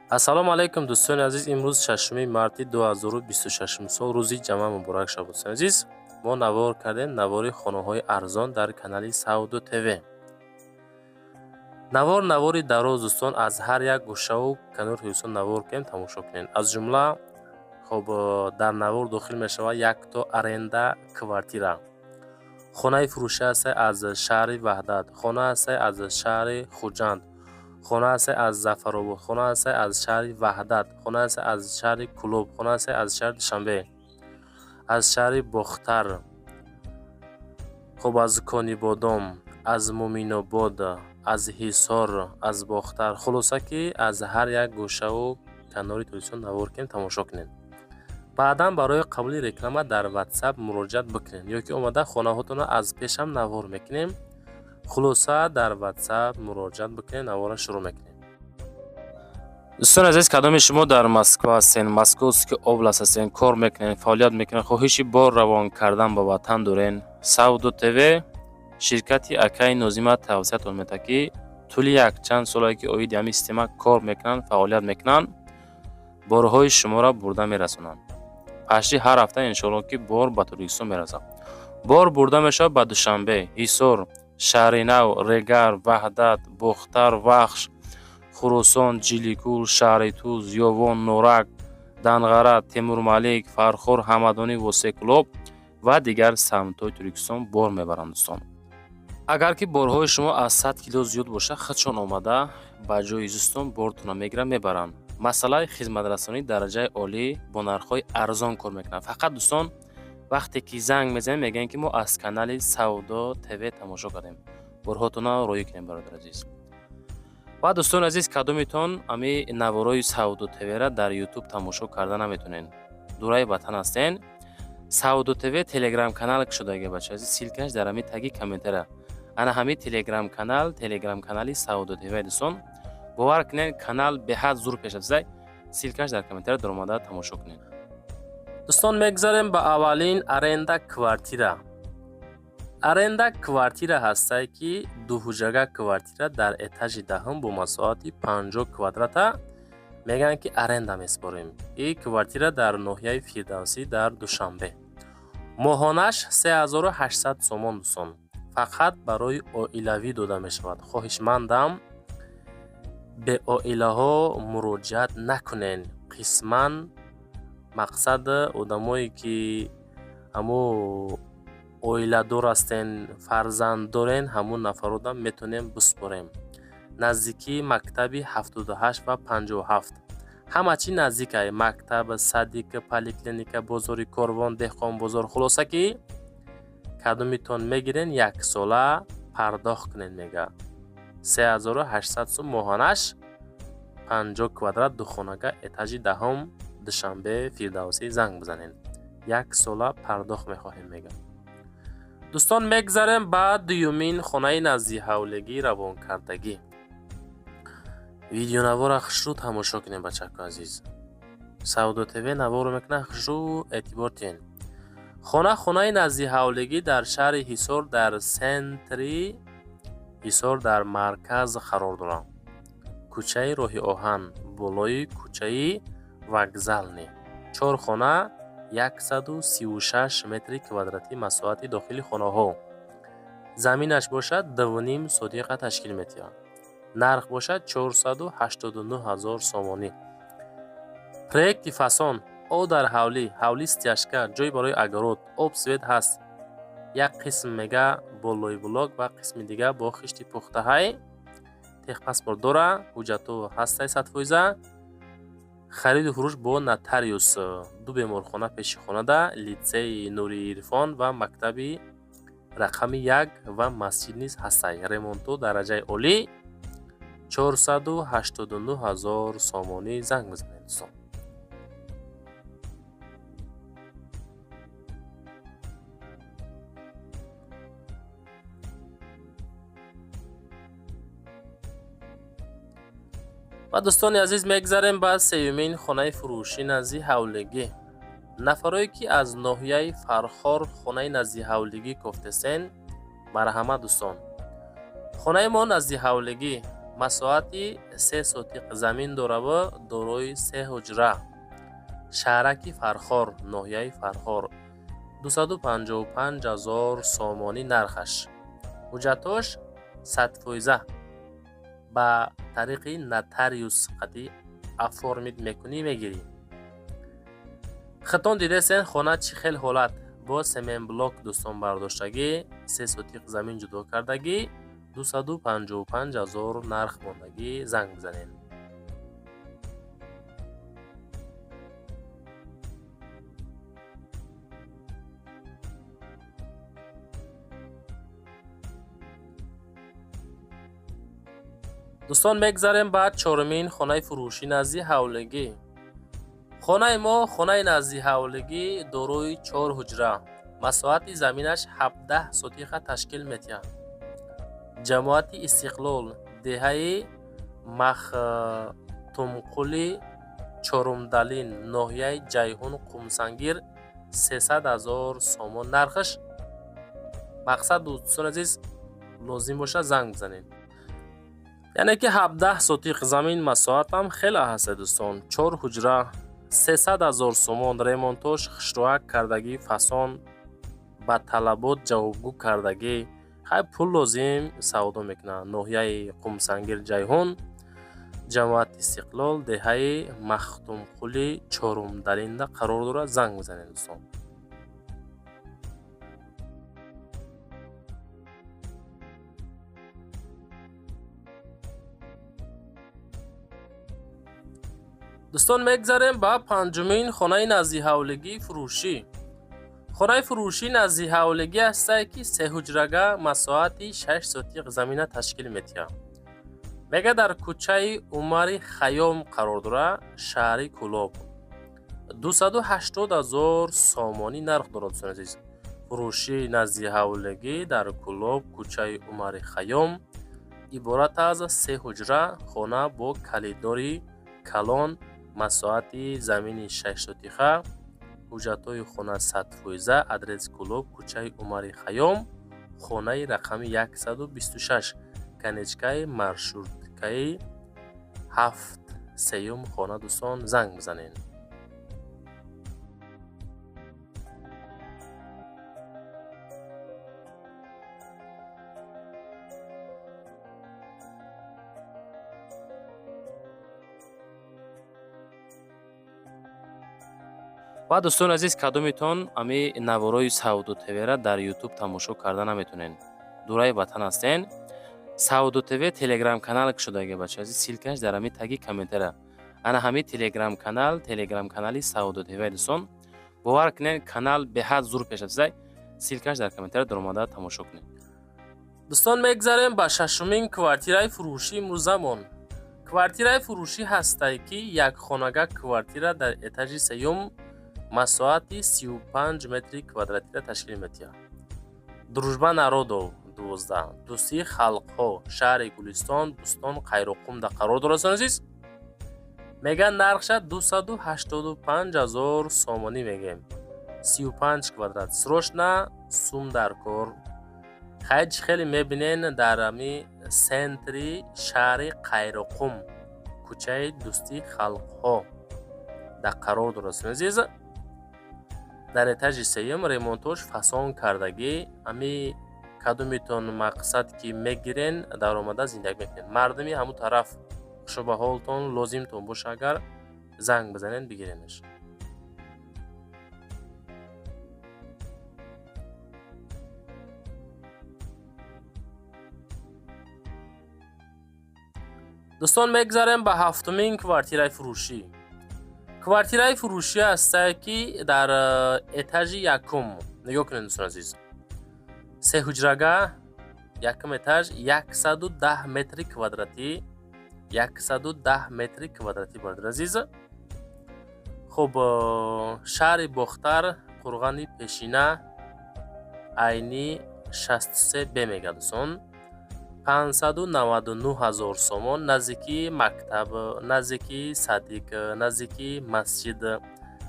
Ассалому алайкум, дӯстони азиз. Имрӯз 6 марти 2026 сол, рӯзи ҷамъа муборак шавад, дӯстони азиз. Мо навор кардем навори хонаҳои арзон дар канали Савдо ТВ. Навор навори дароз, дӯстон, аз ҳар як гӯшаву канори Тоҷикистон навор кунем, тамошо кунем. Аз ҷумла, хоб, дар навор дохил мешавад якто аренда квартира. Хонаи фурӯшӣ ҳастай аз шаҳри Ваҳдат, хона ҳастай аз шаҳри Хуҷанд, хона ҳастай аз Зафаробод, хона ҳастай аз шаҳри Ваҳдат, хона ҳастай аз шаҳри Кӯлоб, хона ҳастай аз шаҳри Душанбе, аз шаҳри Бохтар, хоб, аз Конибодом, аз Муъминобод, аз Ҳисор, аз Бохтар. Хулоса, ки аз ҳар як гӯшаву канори Тоҷикистон навор кунем, тамошо кунем. Баъдан барои қабули реклама дар WhatsApp муроҷиат бикунед ё ки омада хонаҳотонро аз пешам навор мекунем. Хулоса, дар WhatsApp муроҷиат бикунед, наворро шурӯъ мекунем. Дӯстони азиз, кадоми шумо дар Москва ҳастен, Московский область ҳастен, кор мекунед, фаъолият мекунед, хоҳиши бор равон кардан ба ватан дорен, Савдо ТВ ширкати акаи Нозима тавсиятон медиҳад, ки тӯли якчанд солае ки оиди ҳамин система кор мекунанд, фаъолият мекунанд, борҳои шуморо бурда мерасонанд. Пашти ҳар ҳафта, иншоалло, ки бор ба Тоҷикистон мерасад. Бор бурда мешавад ба Душанбе, Ҳисор, Шаҳринав, Регар, Ваҳдат, Бохтар, Вахш, Хуросон, Ҷиликул, шаҳри Туз, Ёвон, Норак, Данғара, Темурмалик, Фархор, Ҳамадонӣ, Восеъ, Кӯлоб ва дигар самтҳои Тоҷикистон бор мебаранд, дӯстон. Агар ки борҳои шумо аз 100 кило зиёд бошад, худшон омада ба ҷои зистон бортонро мегиранд, мебаранд. Масъалаи хизматрасонии дараҷаи олӣ, бо нархҳои арзон кор мекунанд. Фақат, дӯстон, вақте ки занг мезанем, мегӯянд, ки мо аз канали Савдо ТВ тамошо кардем, борҳотонро роҳӣ кунем, бародари азиз. Ва, дӯстони азиз, кадомитон ами наворои Савдо ТВра дар Ютуб тамошо карда наметонед, дураи ватан ҳастен, Савдо ТВ телеграм канал кушодаги, бача азиз, ссылка ш дар ҳами таги комментария. Ана ҳами телеграм канал, телеграм канали Савдо ТВ. Дӯстон, бовар кунед, канал беҳад зур пеш рафтааст. Ссылка ш дар комментария, даромада тамошо кунед. Дӯстон, мегзарем ба аввалин аренда квартира. Аренда квартира ҳастае, ки дуҳуҷага квартира дар этажи 10-ум бо масоҳати 50 квадрата мегӯянд, ки аренда месупорем. И квартира дар ноҳияи Фирдавсӣ, дар Душанбе, моҳонаш 3800 сомон. Дӯстон, фақат барои оилавӣ дода мешавад. Хоҳишмандам, беоилаҳо муроҷиат накунед. Қисман, мақсад, одамое ки ҳамо оиладор ҳастен, фарзанд дорен, ҳамун нафаротам метавонем биспорем. Наздикии мактаби 78 ва 57, ҳама чӣ наздикай: мактаб, садик, поликлиника, бозори Корвон, Деҳқонбозор. Хулоса, ки кадомитон мегирен, яксола пардохт кунед, мега. 3800 сум моҳонаш, 50 квадрат, духонага, этажи 10-ум, Душанбе, Фирдавсӣ. Занг бизанед, як сола пардохт мехоҳем, мега. Дӯстон, мегзарем ба дуюмин хонаи наздиҳавлигӣ равонкардагӣ. Видеонавора хушрӯ тамошо кунем, бачако азиз. Савдо ТВ наворо мекунад, хушрӯ эътибор диҳед. Хона, хонаи наздиҳавлигӣ дар шаҳри Ҳисор, дар центри Ҳисор, дар марказ қарор дорад. Кӯчаи роҳи оҳан, болои кӯчаи Вокзальный. Чор хона, 136 метри квадратӣ масоҳати дохили хонаҳо. Заминаш бошад 2,5 сотиха ташкил медиҳад. Нарх бошад 489 ҳазор сомонӣ. Проекти фасон о дар ҳавлӣ, ҳавлӣ стяжка, ҷой барои огород, об, свет ҳаст. Як қисм, мега, болои блок ва қисми дигар бо хишти пухтаҳай. Техпаспорт дора, ҳуҷҷатҳо ҳастай 100%. Хариду фурӯш бо нотариус. Ду беморхона пеши хонада, литсеи Нури Ирфон ва мактаби рақами 1 ва масҷид низ ҳастай. Ремонту дараҷаи олӣ, 489 ҳазор сомонӣ. Занг бизанед, дӯстон. Ва, дӯстони азиз, мегзарем ба сеюмин хонаи фурӯшӣ назди ҳавлигӣ. Нафарое ки аз ноҳияи Фархор хонаи назди ҳавлигӣ кофтесен, марҳамат, дӯстон. Хонаи мо назди ҳавлигӣ Масоҳати 3 сотиқ замин дораву дорои се ҳуҷра. Шаҳраки Фархор, ноҳияи Фархор. 255 000 сомонӣ нархаш. Ҳуҷҷатҳош 100%, ба тариқи нотариус қатъи оформить мекунӣ, мегирӣ. Хитон дидесен, хона чӣ хел ҳолат, бо семенблок, дӯстон, бардоштагӣ, 3 сотиқ замин ҷудо кардагӣ, 255 000 нарх мондагӣ, занг бизанед. Дӯстон, мегзарем ба чорумин хонаи фурӯшӣ назди ҳавлигӣ. Хонаи мо, хонаи назди ҳавлигӣ, дорои чор ҳуҷра, масоҳати заминаш 17 сотиха ташкил медиҳад. Ҷамоати Истиқлол, деҳаи Махтумқули Чорумдалин, ноҳияи Ҷайҳун, Қумсангир. 300 000 сомон нархаш. Мақсад, дӯстони азиз, лозим бошад, занг бизанед. Яъне ки 17 сотиқ замин масоҳатам хеле ҳаста, дӯстон. Чор ҳуҷра, 300 000 сомон, ремонтош хушроак кардагӣ, фасон, ба талабот ҷавобгӯ кардагӣ. Хай, пул лозим, савдо мекунад. Ноҳияи Қумсангир, Ҷайҳун, ҷамоати Истиқлол, деҳаи Махтумқули Чорумдаринда қарор дорад. Занг бизанед, дӯстон. Дӯстон, мегзарем ба панҷумин хонаи наздиҳавлигии фурӯшӣ. Хонаи фурӯшӣ наздиҳавлигӣ ҳастае, ки сеҳуҷрага, масоҳати 6 сотиқ замина ташкил медиҳад. Мега, дар кӯчаи Умари Хайём қарор дорад, шаҳри Кӯлоб. 280 000 сомонӣ нарх дорад, дӯстони азиз. Фурӯшӣ наздиҳавлигӣ дар Кӯлоб, кӯчаи Умари Хайём, иборат аз се ҳуҷра, хона бо калидори калон, масоҳати замини 6 сотиха, ҳуҷҷатҳои хона 100%. Адрес: Кӯлоб, кӯчаи Умари Хайём, хонаи рақами 126, конечкаи маршруткаи ҳафт, сеюм хона. Дӯстон, занг бизанед. Ва дӯстони азиз, кадомитон ами наворои Савдо ТВра дар Ютуб тамошо карда наметонед, дураи ватан ҳастен, Савдо ТВ телеграм канал кушодаги, бача азиз, ссылкаш дар ҳами таги комментара. Ана ҳами телеграм канал, телеграм канали Савдо ТВ. Дӯстон, бовар кунед, канал беҳад зур пеш рафтаи. Ссылкаш дар комментара, даромада тамошо кунед. Дӯстон, мегзарем ба шашумин квартираи фурӯшӣ имрӯзамон. Квартираи фурӯшӣ ҳастае, ки якхонага квартира дар этажи сеюм, масоҳати 35 метри квадратиро ташкил медиҳад. Дружба народов 12, Дӯстии халқҳо, шаҳри Гулистон, Бӯстон, Қайроққумда қарор дорад. Дӯстони азиз, мегӯяд, нархша 285 000 сомонӣ мегӯем. 35 квадрат, срочно сум дар кор. Хайч хеле мебинен, дар ами центри шаҳри Қайроққум, кӯчаи Дӯстии халқҳо дар қарор дорад. Дӯстони азиз, дар этажи сеюм, ремонтош фасон кардагӣ. Ами кадомитон мақсад ки мегирен, даромада зиндагӣ мекунед. Мардуми ҳамун тараф, хушобаҳолтон, лозимтон боша, агар занг бизанед, бигиренаш. Дӯстон, мегзарем ба ҳафтумин квартираи фурӯшӣ. Квартираи фурӯшӣ ҳастае, ки дар этажи якум. Нигоҳ кунед, дӯстони азиз, сеҳуҷрага, якум этаж, 110 метри квадратӣ, 110 метри квадратӣ, бародари азиз. Хуб, шаҳри Бохтар, Қурғани Пешина, Айни 63 б мегӯяд, дӯстон. 599 000 сомон. Наздикии мактаб, наздикии садик, наздикии масҷид,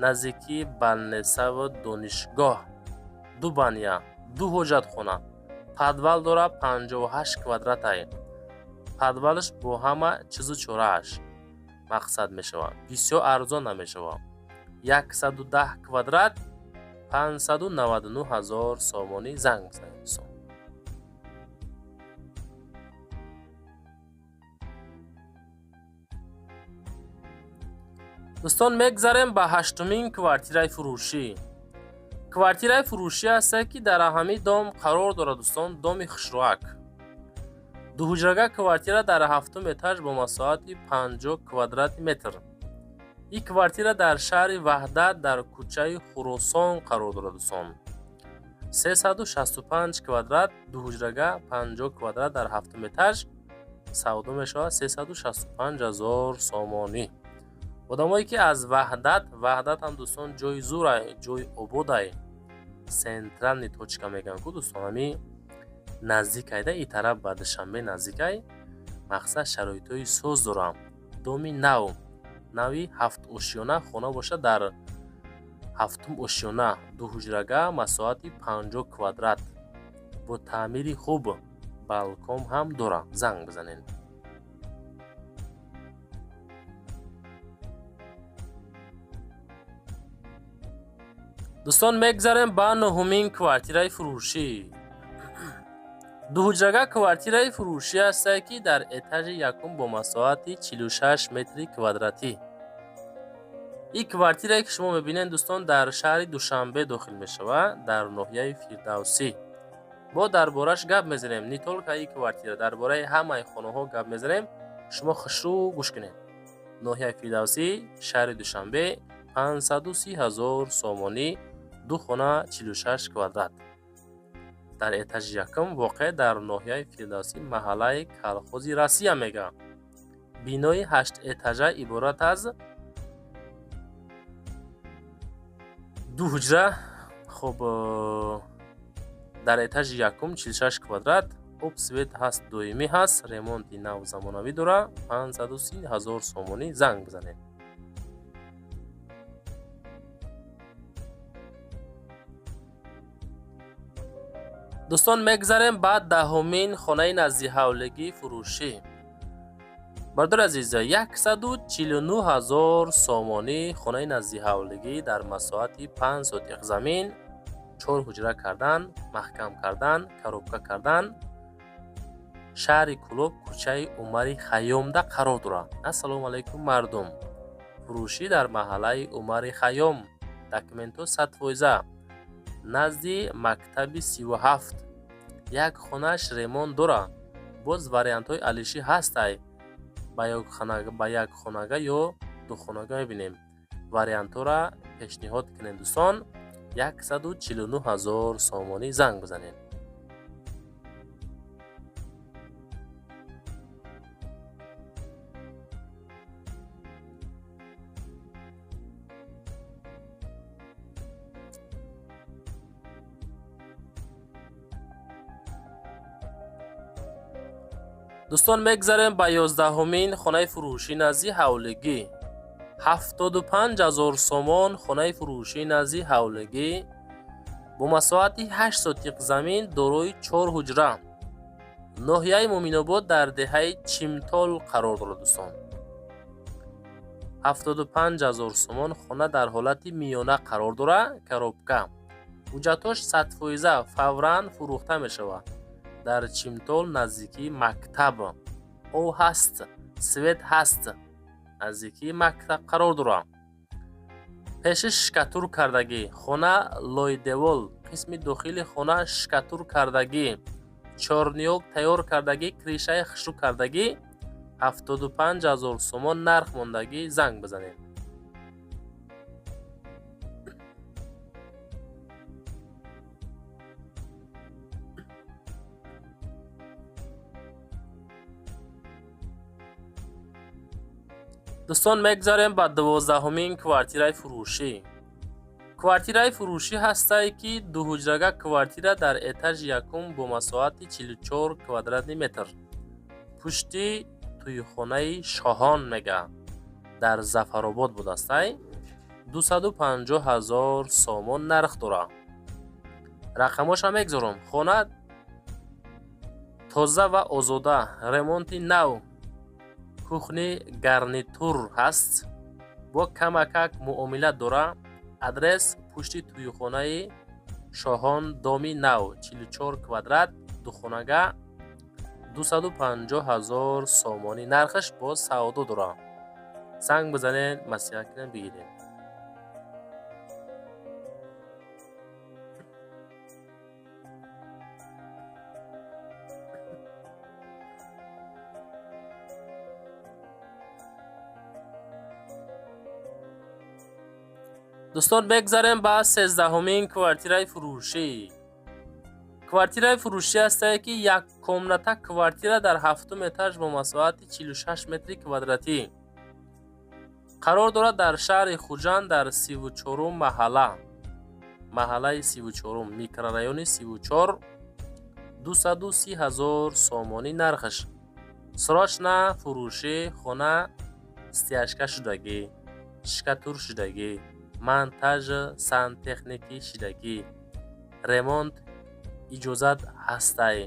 наздикии больницаву донишгоҳ, ду баня, ду ҳоҷатхона, подвал дорад, 58 квадратай. Подвалаш бо ҳама чизу чорааш мақсад мешавад. Бисёр арзон намешавад. 110 квадрат 599 ҳазор сомонӣ занг бизанед дӯстон. Дӯстон, мегзарем ба ҳаштумин квартираи фурӯшӣ. Квартираи фурӯшӣ ҳаста, ки дар ҳамин дом қарор дорад, дӯстон, доми хушрӯак. Дуҳуҷрага квартира дар ҳафтум этаж бо масоҳати 50 квадрати метр. Ин квартира дар шаҳри Ваҳдат дар кӯчаи Хуросон қарор дорад, дӯстон. 365 квадрат дуҳуҷрага 50 квадрат дар ҳафтум этаж савдо мешавад 365 ҳазор сомонӣ. Одамое ки аз Ваҳдат, Ваҳдат ҳам, дӯстон, ҷои зурай, ҷои ободай, центральный точка мегӯянд ку, дӯстон, ҳами наздикайда, и тараф ба Душанбе наздикай, мақсад шароитҳои соз дорам. Доми нав, нави ҳафтошёна хона бошад, дар ҳафтум ошёна дуҳуҷрага масоҳати 50 квадрат бо таъмири хуб, балкон ҳам дорам. Занг бизанед. Дӯстон, мегзарем ба нуҳумин квартираи фурӯшӣ. Дуҳуҷрага квартираи фурӯшӣ ҳастае, ки дар этажи якум бо масоҳати 46 метри квадратӣ. Ин квартирае, ки шумо мебинед, дӯстон, дар шаҳри Душанбе дохил мешавад, дар ноҳияи Фирдавсӣ. Мо дар бораш гап мезанем, не только ин квартира, дар бораи ҳамаи хонаҳо гап мезанем. Шумо хушрӯ гӯш кунед. Ноҳияи Фирдавсӣ, шаҳри Душанбе, 530 ҳазор сомонӣ, ду хона 46 квадрат. Дар этажи якум, воқеъ дар ноҳияи Фирдавсӣ, маҳаллаи Колхози Россия мегӯянд. Бинои ҳаштэтажа иборат аз ду ҳуҷра. Хуб, дар этажи якум 46 квадрат, об, свет ҳаст, доимӣ ҳаст, ремонти нав замонавӣ дорад, 530 ҳазор сомонӣ занг бизанед. Дӯстон, мегзарем ба даҳумин хонаи наздиҳавлигии фурӯшӣ. Бародари азиз, 149 ҳазор сомонӣ хонаи наздиҳавлигӣ дар масоҳати 5 сотиқ замин, чор ҳуҷра кардан, маҳкам кардан, коробка кардан, шаҳри Кӯлоб, кӯчаи Умари Хайёмда қарор дорад. Ассалому алайкум, мардум. Фурӯшӣ дар маҳаллаи Умари Хайём, документҳо 100%, назди мактаби 37. Як хонааш ремонт дорад, боз вариантҳои алишӣ ҳастай, ба як хонага ё духонага мебинем. Вариантҳоро пешниҳод кунем, дӯстон. 149 ҳазор сомонӣ занг бизанед. Дӯстон, мегзарем ба 11-умин хонаи фурӯшӣ назди ҳавлигӣ. 75 ҳазор сомон хонаи фурӯшӣ назди ҳавлигӣ бо масоҳати 8 сотиқ замин, дорои чор ҳуҷра. Ноҳияи Муъминобод, дар деҳаи Чимтол қарор дорад, дӯстон. 75 ҳазор сомон, хона дар ҳолати миёна қарор дорад, коробка. Ҳуҷҷатҳош 100%, фавран фурӯхта мешавад. Дар Чимтол, наздикии мактаб. Об ҳаст, свет ҳаст, наздикии мактаб қарор дорад. Пеши штукатур кардагӣ, хона лойдевол, қисми дохили хона штукатур кардагӣ, чорниёк тайёр кардагӣ, крышаи хушрӯ кардагӣ, 75 ҳазор сомон нарх мондагӣ, занг бизанед. Дӯстон, мегзарем ба 12-умин квартираи фурӯшӣ. Квартираи фурӯшӣ ҳастае, ки дуҳуҷрага квартира дар этажи якум бо масоҳати 44 квадратный метр. Пушти тӯйхонаи Шоҳон мега. Дар Зафаробод будастай. 250 ҳазор сомон нарх дорад. Рақамҳошам мегзорам. Хона Тоза ва озода, ремонти нав, кухни гарнитур ҳаст, бо камакак муомила дора. Адрес: пушти тӯйхонаи Шоҳон, доми нав, 44 квадрат, духонага, 250 000 сомонӣ нархаш, бо савдо дора. Занг бизанед, маслиҳат кунед, бигиред. Дӯстон, бигзарем ба 13-ҳумин квартираи фурӯшӣ. Квартираи фурӯшӣ ҳастае, ки як комната квартира дар ҳафтум этаж бо масоҳати 46 метри квадратӣ қарор дорад дар шаҳри Хуҷанд, дар 34-ум маҳалла, маҳаллаи 34-ум, микрорайони 34, 230 000 сомонӣ нархаш. Срочно фурӯшӣ. Хона стяжка шудагӣ, штукатур шудагӣ, монтаж сантехникӣ шидагӣ, ремонт иҷозат ҳастай.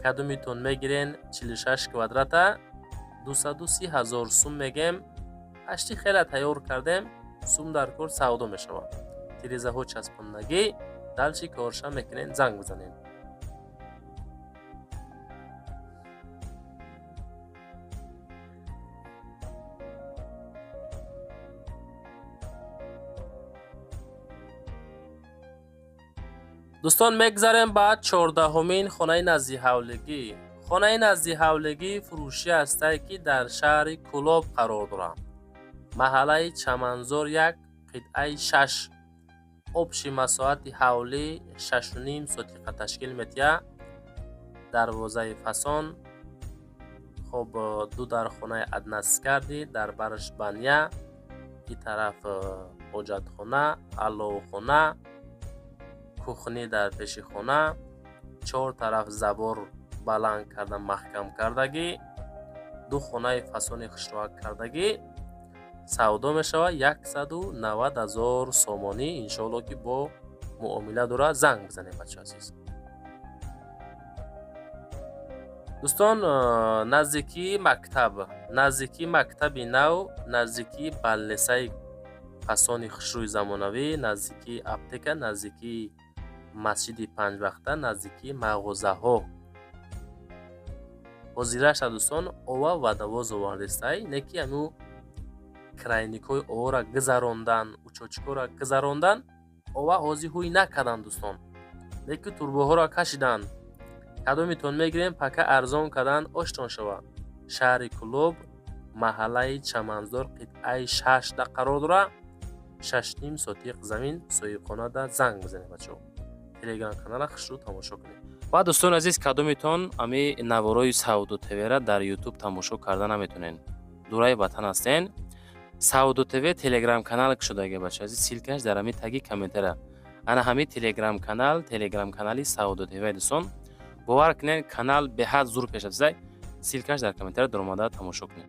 Кадомитон мегирен? 46 квадрата 230 000 сум мегем. Ҳашти хеле тайёр кардем, сум дар кор, савдо мешавад. Тирезаҳо часпондагӣ, дальше корша мекунен, занг бизанед. Дӯстон, мегзарем ба 14-ҳумин хонаи наздиҳавлигӣ. Хонаи наздиҳавлигӣ фурӯшӣ ҳастае, ки дар шаҳри Кӯлоб қарор дорад, маҳаллаи Чаманзор 1, қитъаи 6. Общий масоҳати ҳавлӣ 6,5 сотиқа ташкил метиҳад. Дарвозаи фасон, хоб, ду дархонаи односкатный, дар бараш баня, ин тараф ҳоҷатхона, аловхона, кухни дар пеши хона, чор тараф забор баланд карда маҳкам кардагӣ, ду хонаи фасони хушроак кардагӣ. Савдо мешавад 190 000 сомонӣ. Иншоалло, ки бо муомила дорад. Занг бизанед, бачаҳо азиз. Дӯстон, наздикии мактаб, наздикии мактаби нав, наздикии балнесаи фасони хушрӯи замонавӣ, наздикии аптека, наздикии масҷиди панҷвақта, наздикии мағозаҳо. Ҳозираша, дӯстон, ова водовоз овардистай, не ки аму крайникҳои овора гузарондан, учётчикҳоро гузарондан, ова ҳозир ҳуй накарданд, дӯстон, леки турбоҳоро кашиданд. Кадомитон мегирем? Пока арзон кардан оштон шавад. Шаҳри Кӯлоб, маҳаллаи Чаманзор, қитъаи 6-да қарор дорад, 6,5 сотиқ замин. Соҳибхонада занг бизанед, бачаҳо. Телеграм канала хушрӯ тамошо кунед. Ва, дӯстони азиз, кадомитон ами наворои Савдо ТВра дар Ютуб тамошо карда наметонед, дураи ватан ҳастен, Савдо ТВ телеграм канал кушодаги, бача азиз. Ссылкаш дар ҳами таги комментара. Ана ҳами телеграм канал, телеграм канали Савдо ТВ. Дӯстон, бовар кунед, канал беҳад зур пешрафтисай. Ссылкаш дар комментара, даромада тамошо кунед.